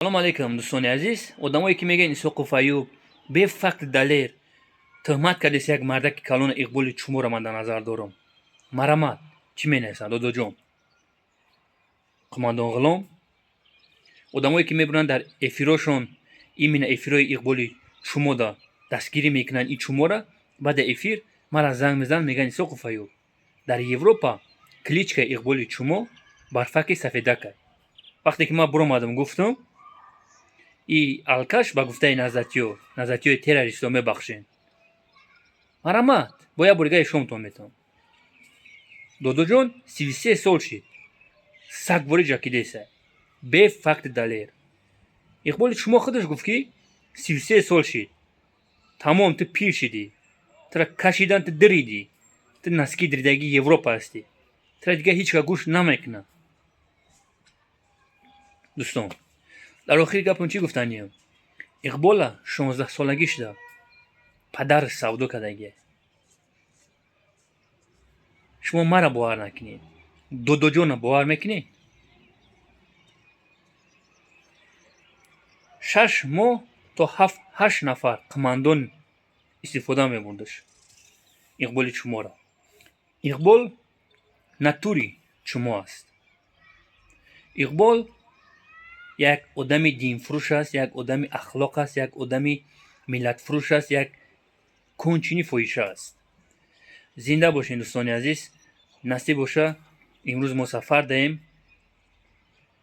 Салом алейкум, дӯстони азиз. Одамое ки мегӯянд, Исоқов Аюб бефакт, далер тӯҳмат кардест як мардаки калони Иқболи Чуморо ман дар назар дорам. Марамат, чӣ менависанд, додоҷон, қумандон Ғулом? Одамое ки мебуранд дар эфирошон, именно эфирои Иқболи Чумода дастгирӣ мекунанд ин чумора, баъда эфир мара занг мезананд, мегӯянд: «Исоқов Аюб, дар Европа кличкаи Иқболи Чумо Барфаки Сафедакай». Вақте ки ман буромадам, гуфтам: «И алкаш», ба гуфтаи назатиё, назатиёи террористо, мебахшен, марамат, бо як бори шомтон метавон. Додоҷон 33 сол шид, сагвори ҷакидеса, бе факти далер. Иқболи Шумо худаш гуфт, ки 33 сол шид, тамом, ту пир шидӣ, тура кашидан, ту диридӣ, ту носки диридагии Европа ҳастӣ, тура дигар ҳеҷ ка гӯш намекунад. Дӯстон, дар охири гапам чӣ гуфтаниям? Иқбола 16-солагӣ шуда падараш савдо кардагия. Шумо мара бовар накунед, додоҷона бовар мекунед? 6 моҳ то ҳафт ҳашт нафар қумандон истифода мебурдаш Иқболи Чумора. Иқбол натури чумо аст. Иқбол як одами динфурӯш аст, як одами ахлоқ аст, як одами миллатфурӯш аст, як кончини фоҳиша аст. Зинда бошед, дӯстони азиз. Насиб боша, имрӯз мо сафар даем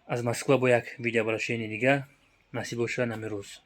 аз Москва бо як видеообращение дигар. Насиб боша, намирӯз.